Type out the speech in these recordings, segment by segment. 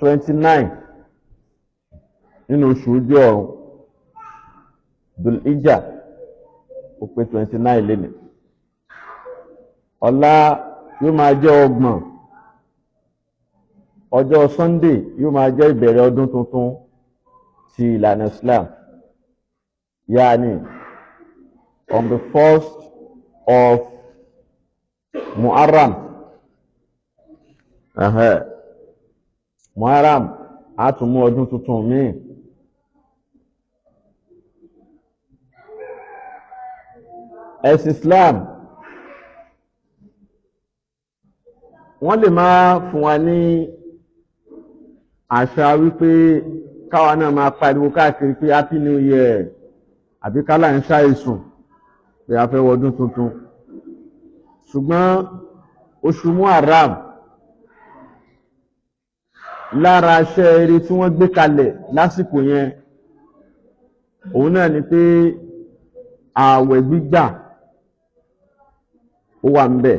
29 nínú oṣù ojú ọ̀run Dhul-Hijjah, ó pé 29 lénìí. Ọ̀la yóò máa jẹ́ 30. Ọjọ́ Sunday yóò máa jẹ́ ìbẹ̀rẹ̀ ọdún tuntun ti ìlànà Islam, yaani on the 1st of Muharram. Muharram á tún mú ọdún tuntun míì. Ẹ̀sìn Islam, wọ́n lè máa fún wa ní àṣà wípé káwa náà máa pariwo káàkiri pé happy new year, àbí kálá ń ṣàìsùn pé a fẹ́ wọdún tuntun. Ṣùgbọ́n oṣù Muharram, lára iṣẹ́ eré tí wọ́n gbé kalẹ̀ lásìkò yẹn, òun náà ni pé ààwẹ̀ gbígbà ó wà ń bẹ̀.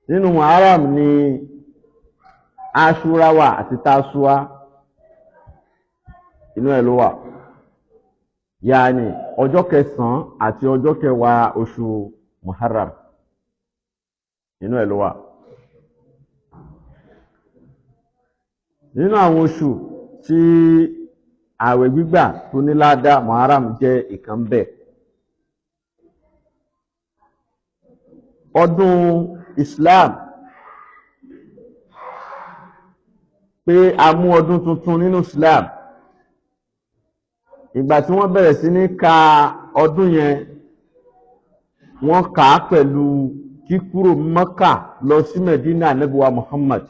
Nínú Muharram ni Ashura wà àti Tasuwa, inú ẹ̀ ló wà, yaani ọjọ́ kẹsàn-án àti ọjọ́ kẹwàá oṣù Muharram, inú ẹ̀ ló wà. Nínú àwọn oṣù tí ààwẹ̀ gbígbà tó ní ládàá, Muharram jẹ́ ìkan bẹ́ẹ̀. Ọdún Islam, pé a mú ọdún tuntun nínú Islam, ìgbà tí wọ́n bẹ̀rẹ̀ sí ní ka ọdún yẹn, wọ́n kà á pẹ̀lú kíkúrò Mẹ́kà lọ sí Medina Ànábì wa Muhammad,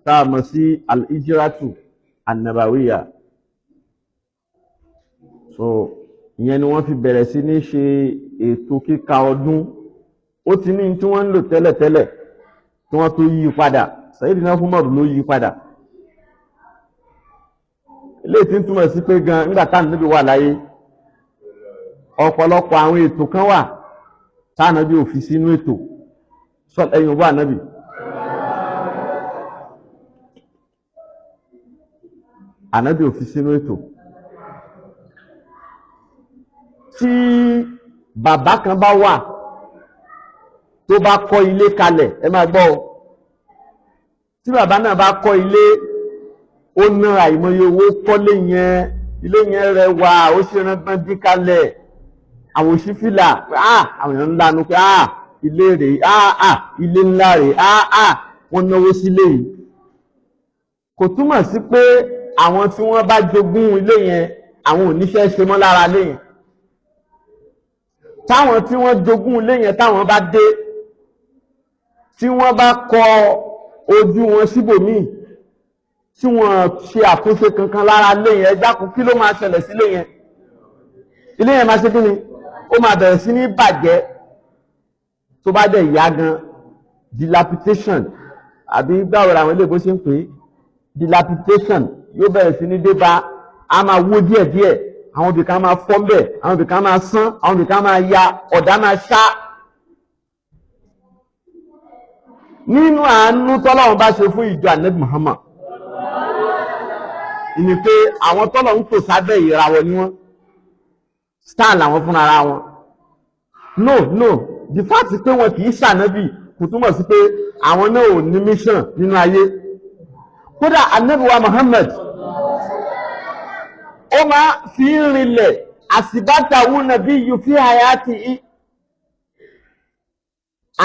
tá a mọ̀ sí al-hijratu an-nabawiyya. So ìyẹn ni wọ́n fi bẹ̀rẹ̀ sí ní ṣe ètò kíka ọdún. Ó ti ní tí wọ́n ń lò tẹ́lẹ̀tẹ́lẹ̀ tí wọ́n tó yí padà. Sayyidina Umar ló yí padà. Ilé tí ń túmọ̀ sí pé gan nígbà tá Ànábì wà láyé, ọ̀pọ̀lọpọ̀ àwọn ètò kan wà tá Ànábì ò fi sínú ètò. Ẹ̀yìn òbó Ànábì. Ànábì ò fi sínú ètò. Tí bàbá kan bá wà tó bá kọ́ ilé kalẹ̀, ẹ máa gbọ́ o. Tí bàbá náà bá kọ́ ilé, ó ná àìmọye owó kọ́lé yẹn, ilé yẹn rẹwà, ó ṣe ránpẹ́ dín kalẹ̀, àwọn òṣìfìlà, àwọn èèyàn ńlá nu pé ilé rèé, ilé ńlá rèé, wọ́n náwó sílé yìí. Kò túmọ̀ sí pé àwọn tí wọ́n bá jogún ilé yẹn, àwọn ò níṣẹ́ ṣe mọ́ lára ilé yẹn. Táwọn tí wọ́n jogún ilé yẹn, táwọn bá dé, tí wọ́n bá kọ ojú wọn síbòmíì, tí wọ́n ṣe àtúnṣe kankan lára ilé yẹn, dákun, kí ló máa ṣẹlẹ̀ sílé yẹn? Ilé yẹn máa ṣe kí ni? Ó máa bẹ̀rẹ̀ sí ní bàjẹ́. Tó bá dẹ̀ yá gan, dilapidation, àbí báwo làwọn ilé ìbò ṣe ń pè é, dilapidation yóò bẹ̀rẹ̀ sí ní dé bá, a máa wó díẹ̀díẹ̀, àwọn ibì kan máa fọ́ ńbẹ̀, àwọn ibì kan máa sán, àwọn ibì kan máa ya, ọ̀dà máa ṣá. Nínú àánú tọ́lọ́run bá ṣe fún ìjọ Ànábì Muhammad ìní pé àwọn tọ́lọ́run tò sábẹ́ ìràwọ̀ ni wọ́n, star làwọn fúnra ara wọn. No, no, the fact pé wọn kì í ṣànábì kò túmọ̀ sí pé àwọn náà ò ní mission nínú ayé. Kódà Ànábì wa Muhammad, ó máa fi ń rinlẹ̀ àsìbátàwù nàbí yìí fi hayati i.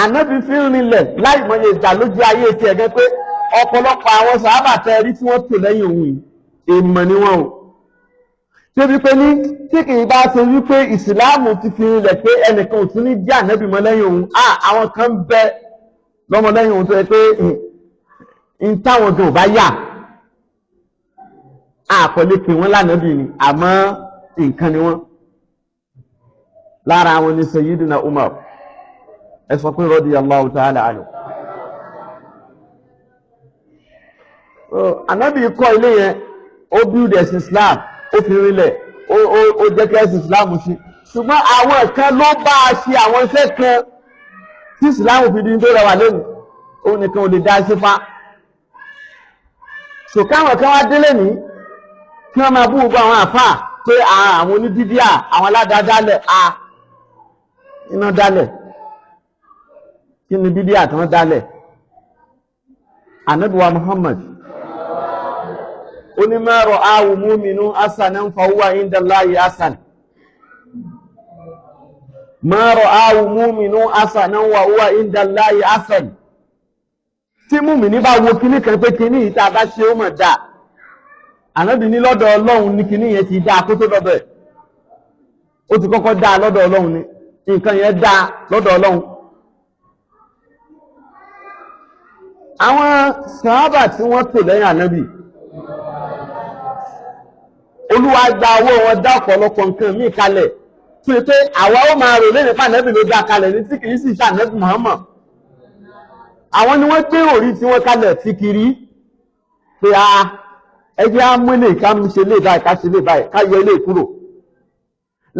Ànábì fi ń rinlẹ̀ láì mọye ìgbà lójú ayé tiẹ̀ gan pé ọ̀pọ̀lọpọ̀ àwọn sàhábà tẹ rí tí wọ́n tò lẹ́yìn òun yìí, èèmọ̀ ni wọ́n o. Débi pé ní tí kì í bá ṣe wípé ìsìláàmù ti fi rinlẹ̀ pé ẹnìkan ò tún ní jẹ́ ànábì mọ́ lẹ́yìn òun, àwọn kan bẹ lọ́mọ lẹ́yìn òun tó yẹ pé ń táwọn gan ò bá yà, àkọlé pé wọ́n lánàbì ni, àmọ́ nǹkan ni wọ́n. Lára wọn ni Sayyidina Umar, ẹ sọ pé radiyallahu ta'ala anhu. Ànábì kọ́ ilé yẹn, ó build ẹ̀sìn Islam, ó fi rinlẹ̀, ó jẹ́ kí ẹ̀sìn Islam ṣe. Ṣùgbọ́n àwọn kan ló bá a ṣe àwọn iṣẹ́ kan tí Islam fi di tó rẹwà lónìí. Òun nìkan ò lè dá sí fa. Sòkáwọn kan wá délé ní kí wọ́n máa bú gbogbo àwọn àfáà pé àwọn onídídíà, àwọn aládàádálẹ̀, a iná dálẹ̀. Kí ni bídíà tí wọ́n dálẹ̀? Ànábì wa Muhammad onímọ̀rọ̀ áwù múminú asanan fahuwa indallahi asan. Mọ̀rọ̀ áwù múminú asanan wa huwa indallahi asan. Tí múmìnì bá wo kíní kan pé kíní yìí tá a bá ṣe ó mọ̀ dáa, Ànábì ní lọ́dọ̀ Ọlọ́run ní kíní yẹn ti dáa kó tó dọ̀dọ̀ ẹ̀. Ó ti kọ́kọ́ dáa lọ́dọ̀ Ọlọ́run ni, nǹkan yẹn dáa lọ́dọ̀ Ọlọ́run. Àwọn sàhábà tí wọ́n tò lẹ́yìn Ànábì, Olúwa gba owó wọn dá ọ̀pọ̀lọpọ̀ nǹkan míì kalẹ̀ tó yẹ pé àwa ó máa rò lẹ́yìn pa Ànábì ló dá kalẹ̀ ní tí kìí sì ṣe Ànábì Muhammad. Àwọn ni wọ́n gbé òrí tí wọ́n kalẹ̀ ti kiri pé a ẹjẹ́ á mú ilé ká ṣe lè báyìí, ká ṣe lè báyìí, ká yọ ilé kúrò.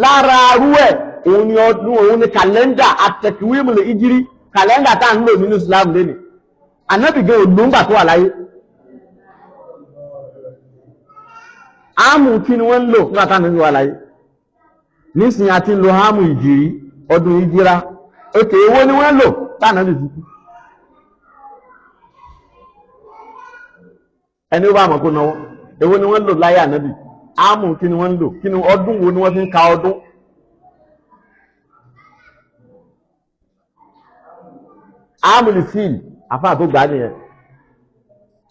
Lára arú ẹ̀ òun ni ọdún, òun ni kàlẹ́ndà àtẹ̀kíwímù lè ìjírí, kàlẹ́ndà tá à ń lò nínú Islam lẹ́nu. Ànábì gan ò lóńgbà tó wà láyé. Áàmù kí ni wọ́n ń lò nígbà táwọn ànábì wà láyé? Nísìnyí a ti ń lo áàmù ìjìrí, ọdún ìjìra. Òkè èwo ni wọ́n ń lò táwọn ànábì fi kú? Ẹni ó bá mọ̀ kó náwó. Èwo ni wọ́n ń lò láyé ànábì? Áàmù kí ni wọ́n ń lò? Kí ni ọdún wo ni wọ́n fi ń ka ọdún? Áàmù lè fíìlì, àfáà tó gbà á nìyẹn.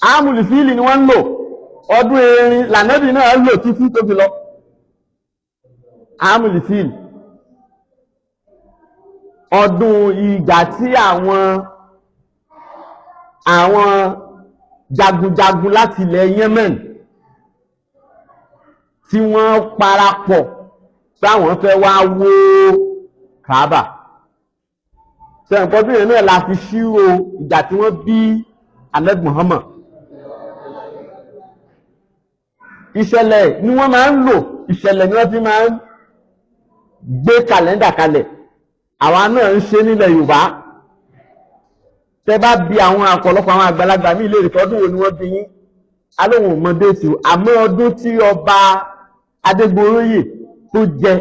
Áàmù lè fíìlì ni wọ́n ń lò. Ọdún erin lànàbì náà lò títí tó fi lọ. Áàmù lè fíìlì. Ọdún ìgbà tí àwọn jagunjagun láti ilẹ̀ Yemen tí wọ́n parapọ̀ táwọn fẹ́ wá wó Kaaba. Sẹ̀ǹpọ̀dún yẹn náà la fi ṣírò ìgbà tí wọ́n bí Ahmed Muhammad. Ìṣẹ̀lẹ̀ ni wọ́n máa ń lò, ìṣẹ̀lẹ̀ ni wọ́n fi máa ń gbé kàlẹ́ndà kalẹ̀. Àwa náà ń ṣe nílẹ̀ Yorùbá. Tẹ́ bá bi àwọn ọ̀pọ̀lọpọ̀ àwọn àgbàlagbà ní ilé ìtọ́dún wo ni wọ́n bí yín, alóhùn ò mọ déètì o. Àmọ́ ọdún tí ọba Adégoróyè tó jẹ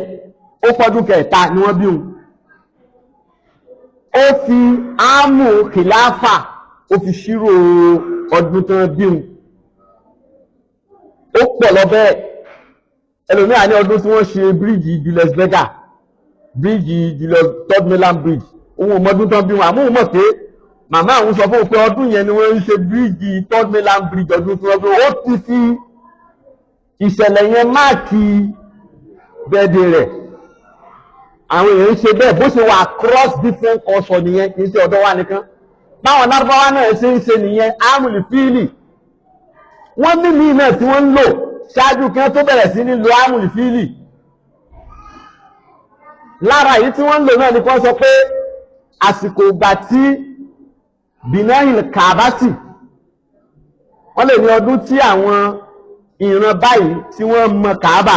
ó fọ́dún kẹta ni wọ́n bí òun. Ó fi áàmù kìláfà ó fi ṣírò ọdún tí wọ́n bí òun. Ó pọ̀ lọ bẹ́ẹ̀. Ẹlòmíràn ní ọdún tí wọ́n ṣe bíríìjì Julius Berger, bíríìjì Julius Third Mainland Bridge, òun ò mọdún tán bí wọn, àmọ́ òun mọ̀ pé màmá àwọn sọ fún un pé ọdún yẹn ni wọ́n ń ṣe bíríìjì Third Mainland Bridge, ọdún tí wọ́n fi ó ti fi ìṣẹ̀lẹ̀ yẹn máàkì bẹ́ẹ̀dẹ̀ rẹ̀. Àwọn èèyàn ń ṣe bẹ́ẹ̀ bó ṣe wà across different culture nìyẹn, kì í ṣe ọ̀dọ̀ wa nìkan. Báwọn Lárúbáwá náà ṣe ń ṣe nìyẹn, ámùlì fíìlì. Wọ́n ní míì náà tí wọ́n ń lò ṣáájú kí wọ́n tó bẹ̀rẹ̀ sí ní lo ámùlì fíìlì. Lára èyí tí wọ́n ń lò náà ni kí wọ́n sọ pé àsìkò ìgbà tí Binail Kaabati, wọ́n lè ní ọdún tí àwọn ìran báyìí tí wọ́n mọ Kaaba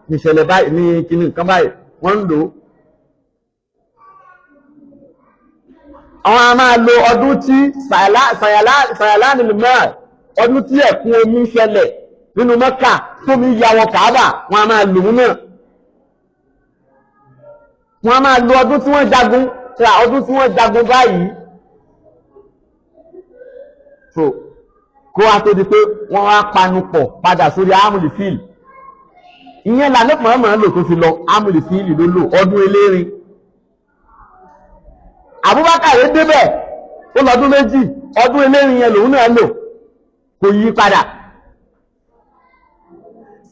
níṣẹ̀lẹ̀ báyìí ní kíní nǹkan báyìí wọ́n ń lò ó. Àwọn a máa lo ọdún tí Sayalanil-Maa, ọdún tí ẹ̀kún omi ṣẹlẹ̀ nínú Mẹ́kà tómi ya wọ Kaaba, wọ́n a máa lò ó náà. Wọ́n a máa lo ọdún tí wọ́n jagun, ọdún tí wọ́n jagun báyìí. So kó wá tó di pé wọ́n wá panu pọ̀ padà sórí ámùlì fíìlì. Ìyẹn lànà mọ̀ọ́mọ̀ lò tó fi lọ, ámùlì fíìlì ló lò, ọdún elérin. Abubakar débẹ̀ ó lọ́dún méjì, ọdún elérin yẹn lòun náà lò, kò yí padà.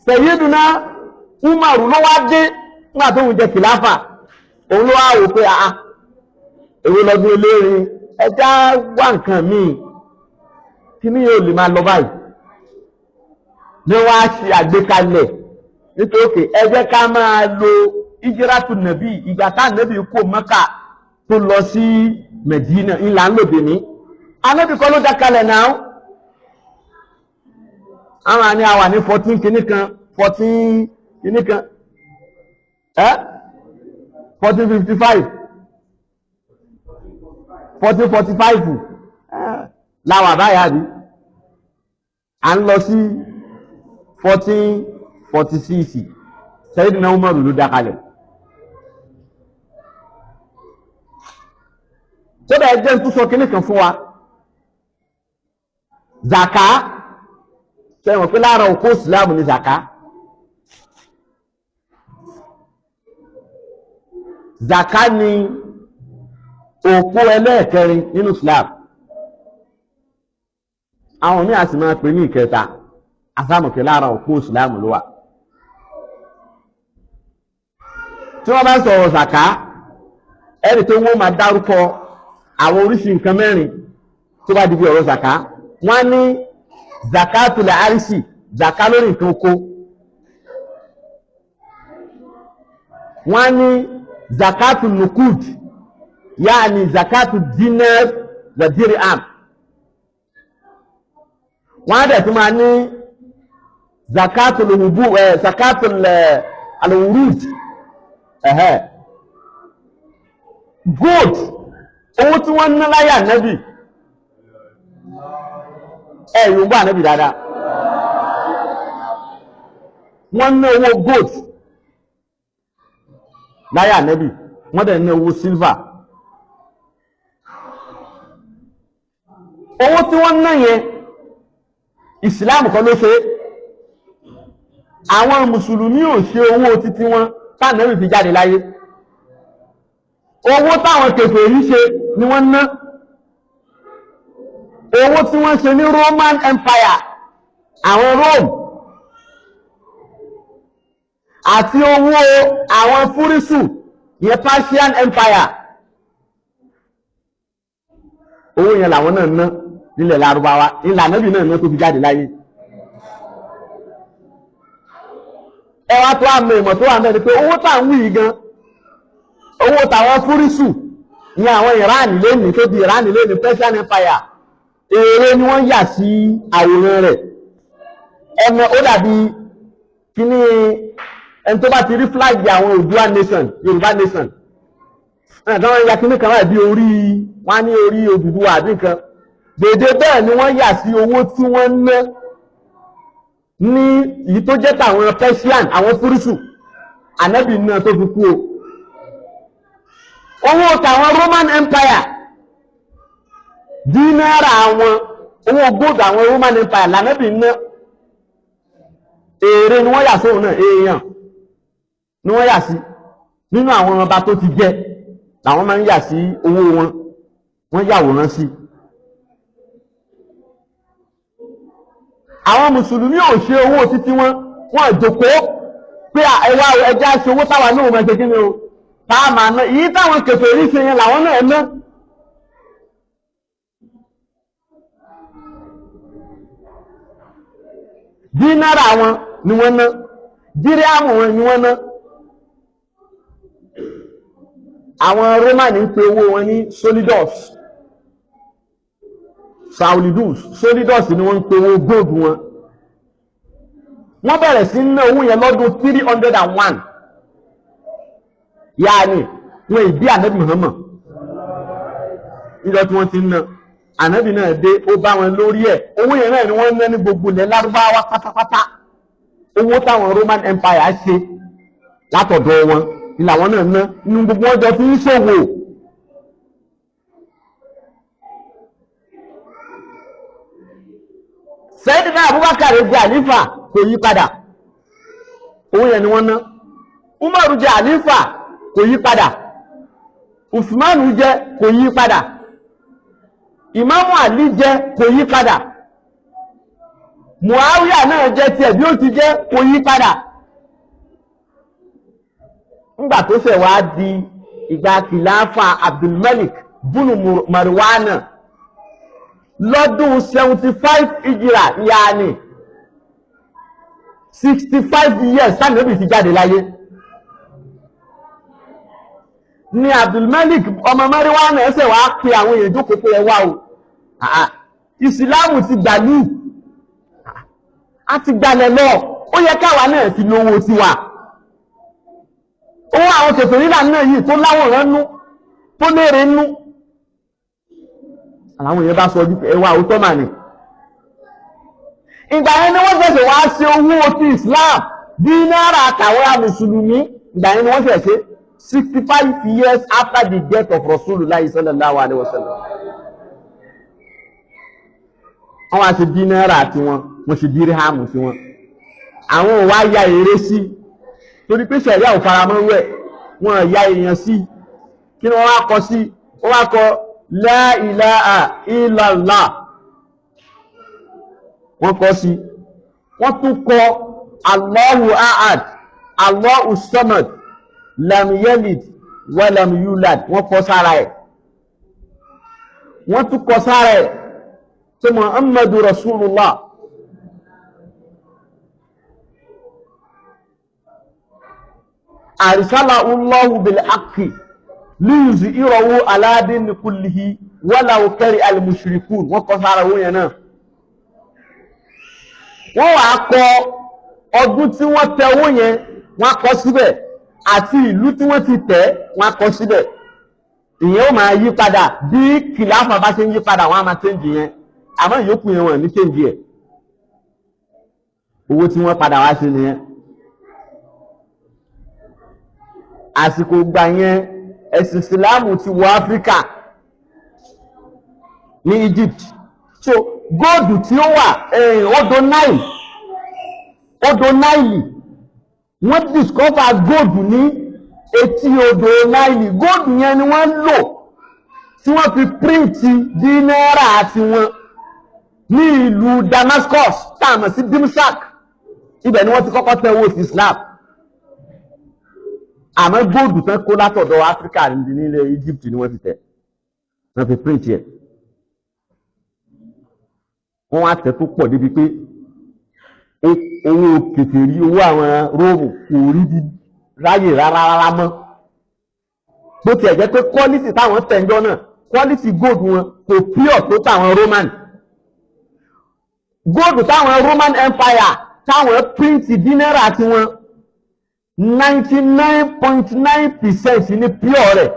Sayyiduna Umaru ló wá dé nígbà tóun jẹ kìláfà, òun ló wá wò pé àá èwo lọ́dún elérin, ẹja wá nǹkan míì, kíní yóò lè máa lọ báyìí. Ní wọ́n á ṣe àgbékalẹ̀ nítorí òkè ẹ jẹ́ ká máa lo ìjírátù nàbí, ìgbà tá nàbí kó Mẹ́kà tó lọ sí Mẹ̀dínà ńlá ńlòdì ní. Anábì kọ́ ló dákalẹ̀ náà. Àwọn àní àwà ní 14 kìíní kan, 14 kìíní kan, 1455, 1445. Láwà báyà bí à ń lọ sí 1446, Sayyidina Umaru ló dákalẹ̀. Tó bẹ́ẹ̀ jẹ́ tó sọ kíní kan fún wa. Zaka, sẹ́wọ̀n pé lára òkú ìsìláàmù ni zaka. Zaka ni òpó ẹlẹ́ẹ̀kẹrin nínú Islam. Àwọn míì a sì máa pè ní ìkẹta, àsámọ̀kẹ́ lára òpó Islam ló wà. Tí wọ́n bá ń sọ̀rọ̀ zaka, ẹni tó wọ́n máa dárúkọ àwọn oríṣi nǹkan mẹ́rin tó bá di bí ọ̀rọ̀ zaka. Wọ́n ní zakatul arisi, zaka lórí nǹkan oko. Wọ́n ní zakatul nukud, yaani zakatul dinar wa dirham. Wọ́n á dẹ̀ tún máa ní zakatul hubu, zakatul alwurud, gold, owó tí wọ́n ná láyé ànábì. Ẹ̀yìn bá ànábì dáadáa. Wọ́n ná owó gold láyé ànábì, wọ́n dẹ̀ ná owó silver. Owó tí wọ́n ná yẹn, ìsìláàmù kan ló ṣe. Àwọn mùsùlùmí ò ṣe owó títí wọn tánàbì fi jáde láyé. Owó táwọn kèfèrí ṣe ni wọ́n ná. Owó tí wọ́n ṣe ní Roman Empire, àwọn Rome, àti owó àwọn Fúrísù, ìyẹn Persian Empire, owó yẹn làwọn náà ná nílẹ̀ Lárúbáwá, ilẹ̀ Ànábì náà ná tó fi jáde láyé. Ẹ wá tó àmì ìmọ̀ tó wà mẹ́rin pé owó tá à ń wí yìí gan, owó tàwọn Fúrísù ní àwọn Iran lónìí tó di Iran lónìí, Persian Empire, èrè ni wọ́n yà sí àwòrán rẹ̀. Ẹmọ ó dàbí kíní ẹni tó bá ti rí flag àwọn Oòduà nation, Yorùbá nation, ẹ̀ka wọ́n ya kíní kan láì bí orí wọ́n á ní orí Odùduwà àbí nǹkan dèdè bẹ́ẹ̀ ni wọ́n yà sí owó tí wọ́n ná ní èyí tó jẹ́ tàwọn Persian, àwọn Fúrísù, ànábì náà tó fi kú o. Owó tàwọn Roman Empire, dínárà àwọn owó gold àwọn Roman Empire lànàbì ná, èrè ni wọ́n yà sóhun náà, èèyàn ni wọ́n yà sí nínú àwọn ọba tó ti jẹ làwọn máa ń yà sí owó wọn, wọ́n yàwòrán sí. Àwọn mùsùlùmí ò ṣe owó títí wọn, wọ́n jókòó pé ẹwà ẹja ṣe owó táwa náà máa ṣe kí ni o, táà máa ná èyí táwọn kèfèrí ṣe yẹn làwọn náà ná. Dínárà wọn ni wọ́n ná, díríàmù wọn ni wọ́n ná. Àwọn Rómánì ń pe owó wọn ní solidus, saulidus, solidus ni wọ́n ń pe owó gold wọn. Wọ́n bẹ̀rẹ̀ sí ná owó yẹn lọ́dún 301, yaani wọn ìbí ànábì Muhammad níjọ́ tí wọ́n ti ń ná. Ànábì náà dé, ó bá wọn lórí ẹ̀. Owó yẹn náà ni wọ́n ná ní gbogbo ilẹ̀ Lárúbáwá pátápátá. Owó táwọn Roman Empire ṣe látọ̀dọ̀ wọn ni làwọn náà ná nínú gbogbo wọn jọ fi ń ṣòwò. Sayyidina Abubakar jẹ àlífà, kò yí padà, owó yẹn ni wọ́n ná. Umaru jẹ àlífà, kò yí padà. Usmanu jẹ, kò yí padà. Ìmáàmù Àlí jẹ, kò yí padà. Muawiya náà jẹ tiẹ̀ bí ó ti jẹ, kò yí padà. Ńgbà tó ṣẹ̀ wá di ìgbà kìláfà Abdulmalik bunu Marwana lọ́dún 75 ìjìrà, yaani 65 years sanabi ti jáde láyé, ni Abdulmalik ọmọ Marwana ẹsẹ̀ wá pe àwọn èèyàn jókòó pé ẹ wá o, ìsìláàmù ti gbàlú, a ti gbalẹ̀ lọ, ó yẹ káwa náà ti lówó tiwa. Owó àwọn kèfèrí náà yìí tó láwòrán nú, tó léèrè nú, Àwọn èèyàn bá sọ ojú ẹwà òótọ́ mà ní. Ìgbà yẹn ni wọ́n ṣẹ̀ṣẹ̀ wá ṣe owó ti Islam dínárà àtàwọn mùsùlùmí. Ìgbà yẹn ni wọ́n ṣẹ̀ṣẹ̀ 65 years after the death of Rasulullah sallallahu alaihi wasallam. Wọ́n wá ṣe dínárà tiwọn, wọ́n ṣe díríhàmù tiwọn. Àwọn ò wá ya èrè sí torí pé ṣẹ̀ríà ò faramọ́ rẹ̀, wọ́n ya èèyàn sí. Kí ni wọ́n wá kọ sí? Wọ́n wá kọ La ilaha illallah, wọ́n kọ sí. Wọ́n tún kọ Allahu ahad, Allahu samad, lam yalid wa lam yulad, wọ́n kọ sára ẹ̀. Wọ́n tún kọ sára ẹ̀ tó Muhammadu Rasulullah. Àrísálà Allahu bil haqqi líyùzì ìrọ̀wó aládín kullihi walau kari al-mushrikun, wọ́n kọ sára owó yẹn náà. Wọ́n wá kọ ọdún tí wọ́n tẹ owó yẹn, wọ́n kọ síbẹ̀, àti ìlú tí wọ́n ti tẹ̀, wọ́n kọ síbẹ̀. Ìyẹn ó máa yí padà bí kìláfà bá ṣe ń yí padà, wọ́n á máa change yẹn, àmọ́ ìyókù yẹn wọ́n ní change ẹ̀. Owó tí wọ́n padà wá ṣe nìyẹn. Àsìkò gbà yẹn ẹ̀sìn ìsìláàmù ti wọ Áfíríkà ní Egypt. So góòdù tí ó wà odò Nile, odò Nile, wọ́n discover góòdù ní etí odò Nile. Góòdù yẹn ni wọ́n lò tí wọ́n fi píríǹtì dínárà àti wọn ní ìlú Damascus tá a mọ̀ sí Dimshak. Ibẹ̀ ni wọ́n ti kọ́kọ́ tẹ owó sí Islam. Àmọ́ góòdù tán kó látọ̀dọ̀ Áfíríkà nílẹ̀ Egypt ni wọ́n ti tẹ̀, wọ́n fi print ẹ̀. Wọ́n wá tẹ̀ tó pọ̀ débi pé owó kèfèrí, owó àwọn Róòmù kò rí bí ráyè rárá rárá mọ́. Bó tiẹ̀ jẹ́ pé quality táwọn tẹ̀ ń jọ náà, quality góòdù wọn kò pure tó táwọn Roman. Góòdù táwọn Roman Empire táwọn print dínárà tiwọn 99.9% ní pure rẹ̀.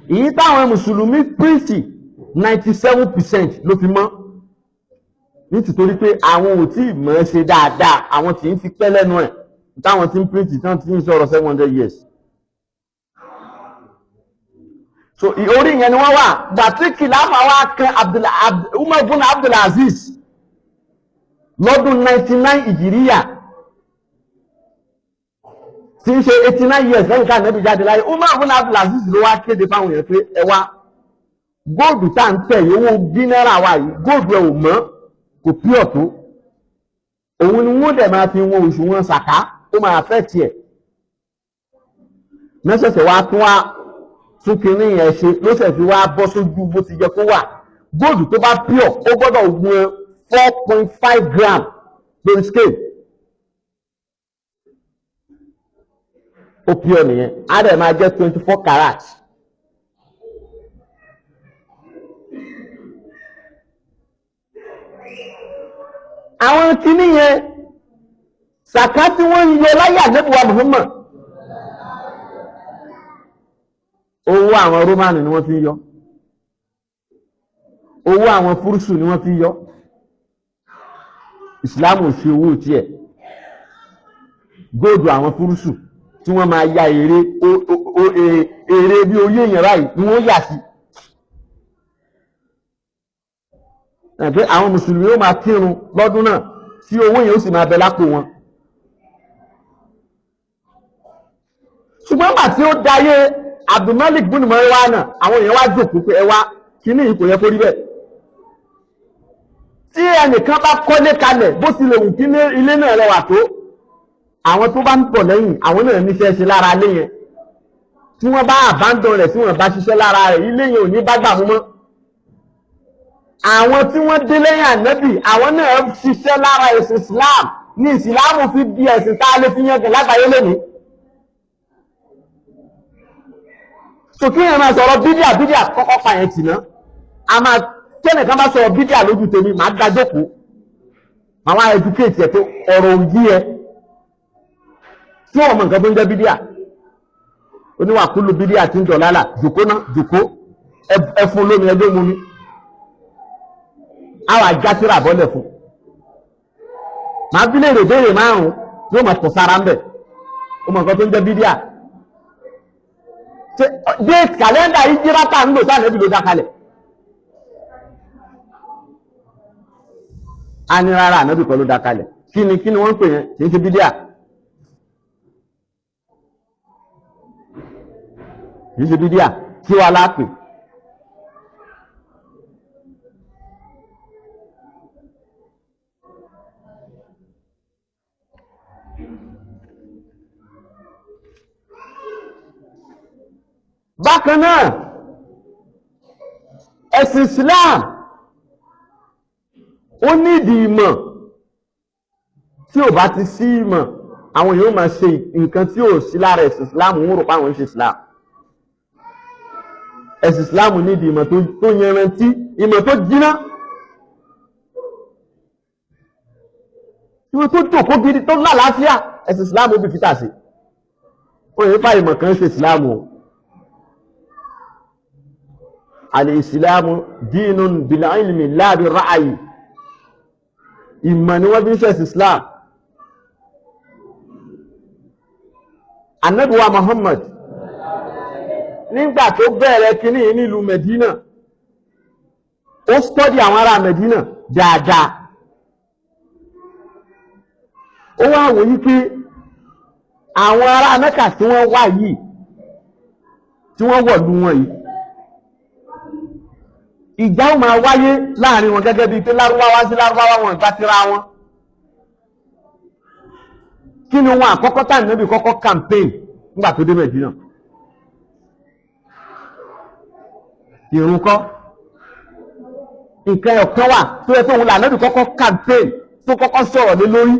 Èyí táwọn mùsùlùmí píríǹtì 97% ló fi mọ́, nítorí pé àwọn ò tí ì mọ̀ ẹ́ ṣe dáadáa, àwọn tí ń fi pẹ́ lẹ́nu ẹ̀ táwọn tí ń píríǹtì tán tí ń sọ̀rọ̀ 700 years. So orí ìyẹn ni wọ́n wà gbàtí kìláfà wa kan Umar ibn Abdulaziz lọ́dún 99 ìjìríyà, tí ń ṣe 89 years lẹ́yìn ká nẹ́bí jáde láyé. Umar ibn Abdulaziz ló wá kéde fáwọn èèyàn pé ẹ wá, góòdù tá ń tẹ̀ owó dínárà wa yìí, góòdù ẹ̀ ò mọ́, kò pure tó, òun ni wọ́n dẹ̀ máa fi wọn òṣùwọ̀n sàká, ó máa fẹ́ tiẹ̀. Mẹ́sẹ̀sẹ̀ wá tún wá tún kinní yẹn ṣe ló ṣẹ̀ fi wá bọ́ sójú bó ti yẹ kó wà. Góòdù tó bá pure ó gbọ́dọ̀ wọn 4.5 gram lórí scale. Ó pure nìyẹn, á dẹ̀ máa jẹ́ 24 carats. Àwọn kinní yẹn sàká tí wọ́n ń yọ láyé ànábì wa Muhammad, owó àwọn Rómánì ni wọ́n fi ń yọ, owó àwọn fúrúsù ni wọ́n fi ń yọ. Ìsìláàmù ṣe owó tiẹ̀, góòdù àwọn fúrúsù tí wọ́n máa ya ère ère bí orí èèyàn báyìí ni wọ́n yà sí. Pé àwọn mùsùlùmí ó máa kírun lọ́dún náà tí owó yẹn ó sì máa bẹ lápò wọn. Ṣùgbọ́n gbà tí ó dayé Abdulmalik bin Marwan, àwọn èèyàn wá jókòó pé ẹ wá, kíní yìí kò yẹ kó rí bẹ́ẹ̀. Tí ẹnìkan bá kọ́lé kalẹ̀ bó ti lè wù kí ilé náà rẹwà tó, àwọn tó bá ń pọ̀ lẹ́yìn àwọn náà níṣẹ́ ṣe lára ilé yẹn. Tí wọ́n bá àbándọ̀ rẹ̀, tí wọ́n bá ṣiṣẹ́ lára rẹ̀, ilé yẹn ò ní bá gbà mú mọ́. Àwọn tí wọ́n dé lẹ́yìn ànábì, àwọn náà ṣiṣẹ́ lára ẹ̀sìn Islam ní ìsìláàmù fi di ẹ̀sìn tá a lè fi yangàn lágbàáyé lónìí. So kí èèyàn máa sọ̀rọ̀ bídíà bídíà kọ́kọ́ pa yẹn tì ná. A máa tẹ́nìkan bá sọ̀rọ̀ bídíà lójú tèmi, màá dá jókòó, màá wá educate ẹ̀ pé ọ̀rọ̀ òyí ẹ tí wọ́n mọ nǹkan tó ń jẹ́ bídíà. Oníwàkúlù bídíà ti ń dọ̀ lálà, jòkó ná, jòkó. Ẹ fún lómi, ẹjọ́ mu mi. Àwọn àjá tíra bọ́lẹ̀ fún. Màá bí léèrè béèrè márùn-ún yóò máa tọ̀ sára ń bẹ̀. Ó mọ nǹkan tó ń jẹ́ bídíà. Déètì kàlẹ́ndà ìjírá tá ń lò sáà nẹ́bí ló dá kalẹ̀. A ní rárá, ànábì kọ́ ló dá kalẹ̀. Kí ni wọ́n ń pè yẹn? Kì í ṣe bídíà. Kì í ṣe bídíà. Kí wàá lápè? Bákan náà, ẹ̀sìn Islam ó nídìí ìmọ̀. Tí ò bá ti sí ìmọ̀, àwọn èèyàn máa ṣe nǹkan tí ò sí lára ẹ̀sìn Islam, ń rò pé àwọn ń ṣe Islam. Ẹ̀sìn Islam nídìí ìmọ̀ tó yanrantí, ìmọ̀ tó jiná, ìmọ̀ tó jòkó gidi, tó lálàáfíà. Ẹ̀sìn Islam ó bìkítà sí. Ó yẹ fà ìmọ̀ kan ṣe Islam o. Al-Islamu dínun bil-ilmi la bir-ra'yi. Ìmọ̀ ni wọ́n fi ń ṣẹ̀sìn Islam. Ànábì wa Muhammad nígbà tó bẹ̀rẹ̀ kínní nílùú Medina, ó stọ́dí àwọn ará Medina dáadáa. Ó wá wò yí pé àwọn ará Mẹ́kà tí wọ́n wá yìí, tí wọ́n wọ̀lú wọn yìí, ìjà ó máa wáyé láàrin wọn gẹ́gẹ́ bíi pé lárúbáwá sí lárúbáwá, wọn ìgbà tira wọn. Kí ni wọn àkọ́kọ́ tá níbi kọ́kọ́ campaign nígbà tó dé Mẹ̀dínà? Ìrun kọ́. Nǹkan ọ̀kan wà tó yẹ pé òun lànàbì kọ́kọ́ campaign, tó kọ́kọ́ sọ̀rọ̀ lé lórí,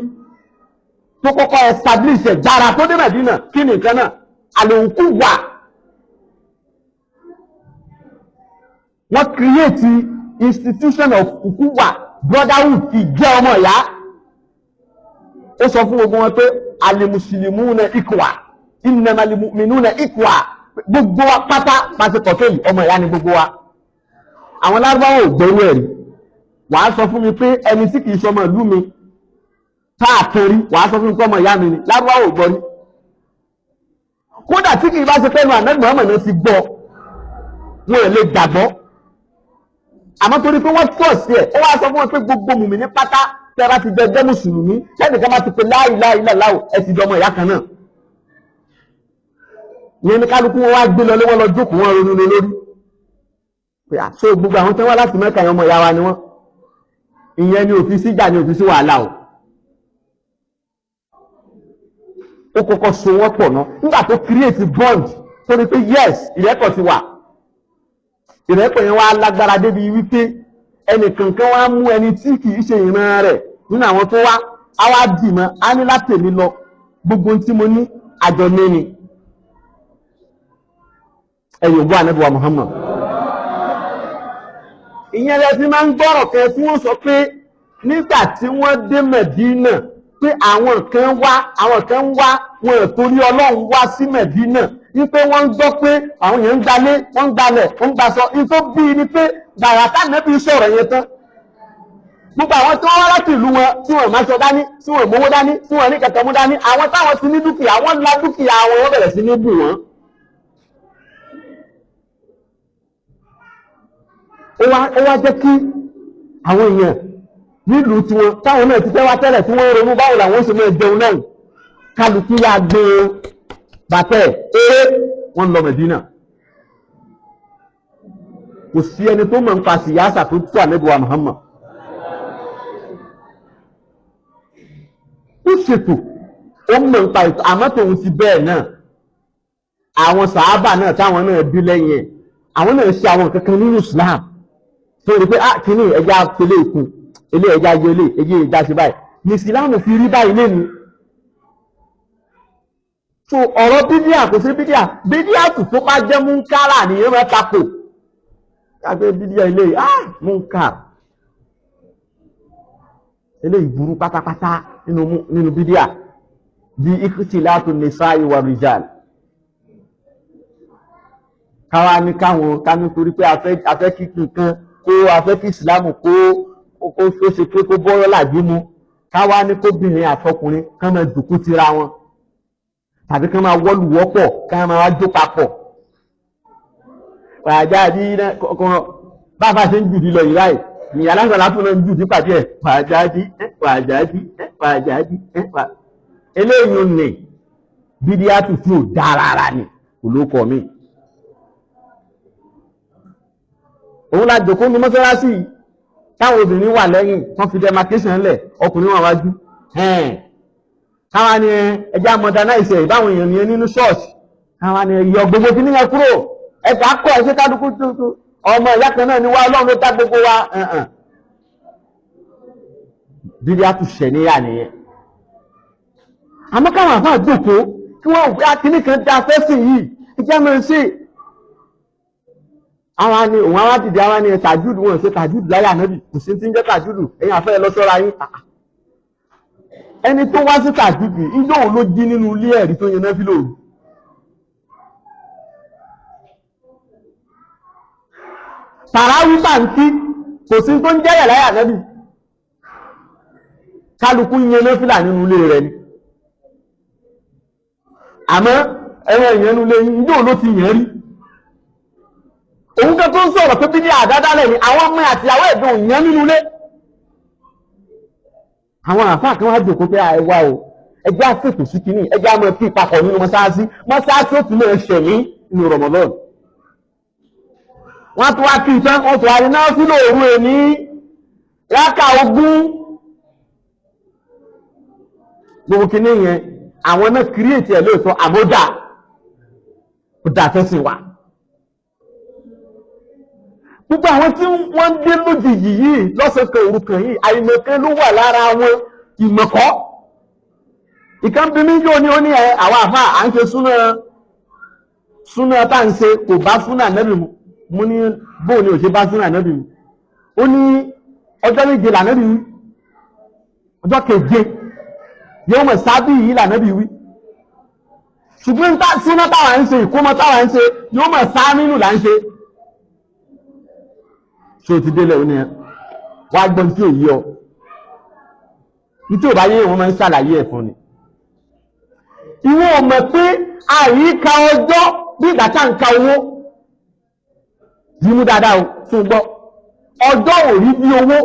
tó kọ́kọ́ establish ẹ̀ gbára tó dé Mẹ̀dínà. Kí ni nǹkan náà? Àlòkù wà. Wọ́n create institution of ukuwa, brotherhood, ìjẹ́ ọmọ ìyá. Ó sọ fún gbogbo wọn pé alimusulimuna ikwa, innamal mu'minuna ikwa. Gbogbo wa pátá pàṣẹ kọ̀tọ́ yìí, ọmọ ìyá ni gbogbo wa. Àwọn lárúbáwò ò gbẹ́rú ẹ̀rí. Wàá sọ fún mi pé ẹni tí kìí sọmọ ìlú mi káàkiri, wàá sọ fún mi pé ọmọ ìyá mi ni. Lárúbáwò ò gbọ́ rí. Kódà tí kìí bá ṣe pẹ́nu Ànábì Muhammad náà ti gbọ́, wọn ò lè gbàgbọ́. Àmọ́ torí pé wọ́n tọ̀ sí ẹ̀, ó wá sọ fún wọn pé gbogbo mùmí ní pátá tẹ́ bá ti jẹ jẹ́ mùsùlùmí, sẹ́nìkan bá ti pe la ilaha illallah, ẹ ti dọmọ ìyá kan náà. Ìyẹn ní kálukú wọn wá gbé lọ lé, wọn lọ jókòó, wọn ronú lé lórí. Pé àṣọ gbogbo àwọn tẹ́ wá láti Mẹ́kà yẹn, ọmọ ìyá wa ni wọ́n. Ìyẹn ni òfin síjà, ni òfin sí wàhálà o. Ó kọ́kọ́ so wọ́n pọ̀ ná. Nígbà tó create bond, tó ní pé yes, ìrẹ́pọ̀ ti wà. Ìrẹ́pọ̀ yẹn wá lágbára débi wípé ẹnìkankan wá mú ẹni tí kìí ṣe ìran rẹ̀ nínú àwọn tó wá, á wá dì mọ́, á ní látèmi lọ, gbogbo tí mo ní àjọ ní ni. Ẹ̀yìn ògbó Ànábì wa Muhammad. Ìyẹn lẹ fi máa ń gbọ́rọ̀ kan tí wọ́n sọ pé nígbà tí wọ́n dé Mẹ̀dínà, pé àwọn kan wá, àwọn kan wá, wọn ò torí Ọlọ́run wá sí Mẹ̀dínà, wípé wọ́n ń gbọ́ pé àwọn èèyàn ń gbalé, wọ́n ń gbalẹ̀, wọ́n ń gbaṣọ. Ìtó bíi ni pé gbàrà tánàbí sọ̀rọ̀ yẹn tán, gbogbo àwọn tí wọ́n wá láti ìlú wọn, tí wọ́n máa ṣọ dání, tí wọ́n mówó dání, tí wọ́n ní kẹ̀kẹ́ mú dání, àwọn táwọn ti ní dúkìá, wọ́n la dúkìá wọn, wọ́n bẹ̀rẹ̀ sí ní bù wọ́n. Ó wá jẹ́ kí àwọn èèyàn nílùú tiwọn táwọn náà ti fẹ́ wá tẹ́lẹ̀, tí wọ́n ronú báwo làwọn ṣe máa jẹun náà, kálukú yá gbé bàtẹ́ eré wọn lọ Mẹ̀dínà. Kò sí ẹni tó mọ̀ ń pa síyáṣà tó tó Ànábì wa Muhammad. Ó ṣètò, ó mọ̀ ń pa ètò, àmọ́ tòun ti bẹ́ẹ̀ náà, àwọn sàábà náà táwọn náà bí lẹ́yìn ẹ̀, àwọn náà ṣe àwọn kankan nínú Islam tó rí pé ah, kìíní ẹja tẹlé ìkun, ilé ẹja yẹ, ilé ẹjẹ ẹja ṣe báyìí ní Islam fi rí báyìí lẹ́nu. So ọ̀rọ̀ bídíà, kò sí bídíà. Bídíà tó bá jẹ́ múnkárà nìyẹn máa takò. Káfẹ́ bídíà ilé ah, múnkárà eléyìí burú pátápátá nínú bídíà, bí ikhtilatu nisa'i wa rijal, Káwa ní káwọn ká nítorí pé a fẹ́ kí nǹkan kó a fẹ́ kí ìsìlámù kó kó ṣe pé kó bọ́rọ́ làjú mu, káwa ní kóbìnrin àtọkùnrin kán máa dùkú tira wọn tàbí kán máa wọ́lù wọ́pọ̀ kán máa wá jó papọ̀. Wàjáde kọ̀ọ̀kan bàbá ṣe ń jùdí lọ yìí báyìí ìyá aláǹsàlá tún náà ń jùdí pàdé ẹ̀ wàjáde wàjáde wàjáde wà. Eléyìí ní bídíà tuntun ò dára rárá ni kò ló kọ mí. Òun la jòkó ní mọ́sálásí táwọn obìnrin wà lẹ́yìn wọ́n fi demarcation lẹ̀, ọkùnrin wà wájú. Káwa ni ẹja modernize ìbáwọn èèyàn nìyẹn nínú ṣọ́ọ̀ṣì. Káwa ni yọ gbogbo kí níyẹn kúrò, ẹ̀ka kọ́ ẹ̀ ṣe kálukú tuntun ọmọ ìyá kan náà ni wá, Ọlọ́run ló dá gbogbo wa. Bíbí a tún ṣẹ̀ níyà nìyẹn. Àmọ́ káwọn àfáà jókòó kí wọ́n gbé akíní kan dá fẹ́sìn yìí ẹjẹ́ máa ń ṣe. Àwọn ni òun àwọn dìde àwọn ni tàjúdù wọn ṣe tàjúdù láyé ànábì, kò sí ti ń jẹ́ tàjúdù, ẹ̀yin àfẹ́ lọ sọ́ra yín. Ẹni tó wá sí tàjúdù ijó òun ló jí nínú ilé ẹ̀rí tó yẹn náà fi lòrù. Tàràwí bàǹkì kò sí tó ń jẹ́yẹ̀ láyé ànábì, kálukú yẹn náà fìlà nínú ilé rẹ̀ ni. Àmọ́ ẹ̀rọ ìyẹn nínú ilé ijó òun ló ti yẹn rí. Òun kan tó ń sọ̀rọ̀ pé bídí àdádálẹ̀ ni àwọn ọmọ àti ìyàwó ẹ̀dùn òyìn nínú ilé. Àwọn àfáà kan wá jòkó pé àìwá o, ẹjẹ́ àṣètò sí kínní, ẹjẹ́ àmọ́ kí ìpapọ̀ nínú mọ́sáàsì, mọ́sáàsì ó tún lè ṣẹ̀mí nínú Ramadan. Wọ́n tún wá kí ìtàn, wọ́n tún wá ní náà sílò òru èní rákà 20. Gbogbo kínní yẹn, àwọn náà kírètì ẹ̀ lóòótọ́ àmódà, ó dà fẹ́sìn wa. Gbogbo àwọn tí wọ́n ń dé lójijì yìí lọ́sọ̀kan òrukàn yìí, àìmọ̀kan ló wà lára wọn, ìmọ̀kọ́. Ìkan bí mi yóò ní ó ní ẹ àwọn àfa à ń ṣe súná súná tá à ń ṣe kò bá súná nẹ́bì mu. Mo ní bóun ni ò ṣe bá súná nẹ́bì mu. Ó ní ọjọ́ méje lànẹ́bì wí, ọjọ́ keje yóò mọ̀ sábì yìí lànẹ́bì wí. Ṣùgbọ́n súná táwa ń ṣe, ìkómọ táwa ń ṣe yóò mọ̀ sámínú là ń ṣe. Ṣé o ti délẹ̀ ó ní ẹ wá gbọ́n tí ò yí ọ ní tí ò bá yé wọn máa ń ṣàlàyé ẹ̀ fún ni. Ìwọ ò mọ̀ pé àyíká ọjọ́ bí ìgbà tá à ń ka owó yìí mú dáadáa o tún gbọ́. Ọjọ́ ò rí bí owó,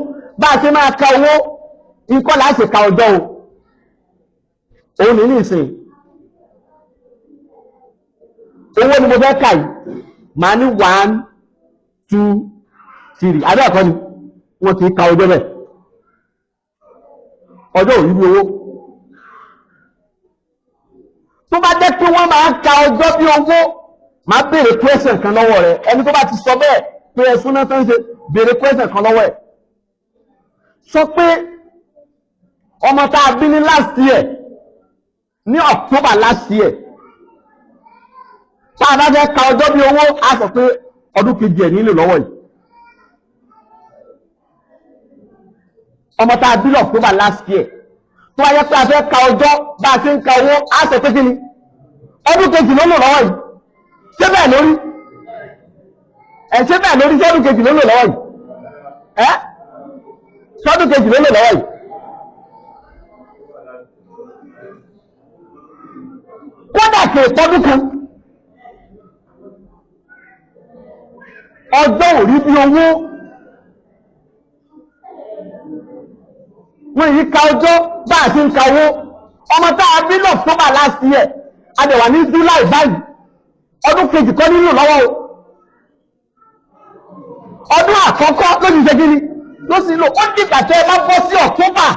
bá a ṣe máa ka owó ikọ́ là á ṣe ka ọjọ́ o. Òun ní nísìn owó ni mo fẹ́ kà yìí, màá ní 1 2 3, àbẹ́ ẹ̀kọ́ ni wọ́n ti ka ọjọ́ bẹ́ẹ̀. Ọjọ́ ò rí bí owó. Tó bá jẹ́ pé wọ́n máa ń ka ọjọ́ bí owó, máa béèrè question kan lọ́wọ́ rẹ̀. Ẹni tó bá ti sọ bẹ́ẹ̀ pé ẹ̀sùn náà tó ń ṣe, béèrè question kan lọ́wọ́ ẹ̀. Sọ pé ọmọ tá a bí ní last year, ní October last year, tá a bá fẹ́ ka ọjọ́ bí owó, á sọ pé ọdún kejì ẹ̀ nílò lọ́wọ́ yìí. Ọmọ tá a bí October last year, tó wáyé pé a fẹ́ ka ọjọ́ bá a ṣe ń ka owó, á sọ pé kí ni ọdún kejì ló lò lọ́wọ́ yìí. Ṣé bẹ́ẹ̀ lórí? Ẹ̀ ṣé bẹ́ẹ̀ lórí? Ṣé ọdún kejì ló lò lọ́wọ́ yìí? Ẹ́ ṣọdún kejì ló lò lọ́wọ́ yìí? Kódà kè tọdún kan. Ọjọ́ ò rí bí owó. Wọ́n yìí ka ọjọ́ bá a ṣe ń ka owó. Ọmọ tá a bí October last year, a dẹ̀ wà ní July báyìí, ọdún kejì kọ́ nínú lọ́wọ́ o. Ọdún àkọ́kọ́ ló ti ṣe kí ni ló sì lò. Ó dìgbà tẹ́ ẹ bá bọ́ sí October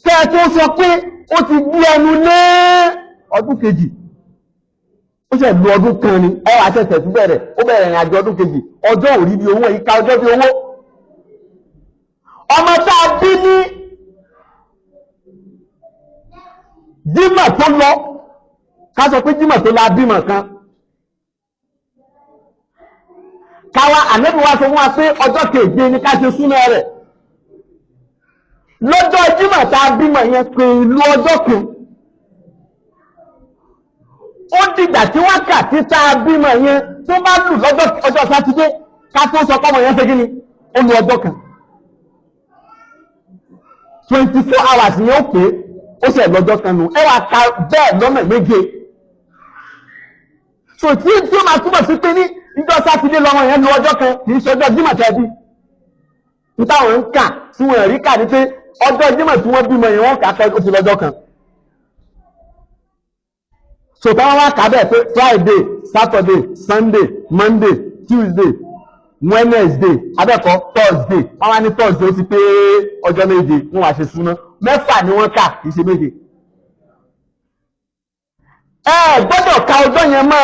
tẹ́ ẹ tó sọ pé ó ti gbé ẹnu lé ọdún kejì. Ó ṣe lu ọdún kan ni ẹ wàá ṣẹ̀ṣẹ̀ tún bẹ̀rẹ̀, ó bẹ̀rẹ̀ ìrìn àjò ọdún kejì. Ọjọ́ ò rí bí owó, yìí ka ọjọ́ bí owó. Ọmọ tá a bí ní Jímọ̀ tó lọ, ká sọ pé Jímọ̀ tó la bímọ kan, káwa ànábì wa sọ fún wa pé ọjọ́ keje ni ká ṣe súná rẹ̀. Lọ́jọ́ Jímọ̀ tá a bímọ yẹn pé ìlú ọjọ́ kan, Ó dìgbà tí wákàtí tá a bímọ yẹn tó bá lù lọ́jọ́ ọjọ́ Sátidé ká tó sọ pọ́mọ yẹn ṣe kí ni, ó lu ọjọ́ kan. 24 hours yẹn ó pé, ó ṣe lọ́jọ́ kan nù. Ẹ wá ka bẹ́ẹ̀ lọ́nà méje. So tí ó máa túbọ̀ sí pé ní ìjọ Sátidé lọ́mọ yẹn lu ọjọ́ kan, kì í ṣe ọjọ́ Jímọ̀ tẹ́bí. Nítawọn ń kà tí wọ́n rí kà ní pé ọjọ́ Jímọ̀ tí wọ́n bímọ yẹn, wọ́n kà pé ó ti lọ́jọ́ kan. So táwọn wá kà bẹ́ẹ̀ pé Friday, Saturday, Sunday, Monday, Tuesday, Wednesday, abẹ́kọ̀ Thursday, wọ́n wá ní Thursday ó ti pé ọjọ́ 7, wọ́n wá ṣe súná. 6 ni wọ́n kà, kì í ṣe 7. Ẹ gbọ́dọ̀ ka ọjọ́ yẹn mọ́,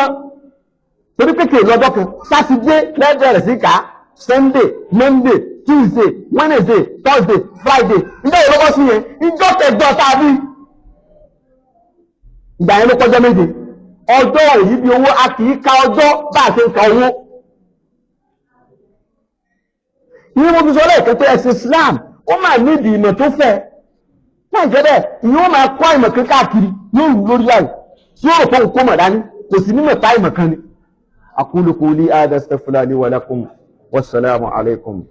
torí pé kèé lọ́jọ́ kan. Sátidé lẹ́bẹ̀rẹ̀ sí ká, Sunday, Monday, Tuesday, Wednesday, Thursday, Friday. Ìjọ yẹn ló bọ́ sí yẹn, ìjọ kẹjọ tàbí ìgbà yẹn ló kọjọ́ 7. Ọjọ́ òyí bí owó, a kì í ka ọjọ́ bá a ṣe ń ka owó. Ní mo fi sọ lẹ́ẹ̀kan pé ẹ̀sìn Islam, ó máa nídìí ìmọ̀ tó fẹ́. Láì jẹ́ bẹ́ẹ̀, ìyẹn ó máa kọ́ ìmọ̀ kan káàkiri, yóò rú lórí láì tí ó rò pé òun kó mọ̀ dání, kò sí mímọ̀ tá ìmọ̀ kan ni. Aqulu qawli hadha, astaghfirullaha li wa lakum, wassalamu alaikum.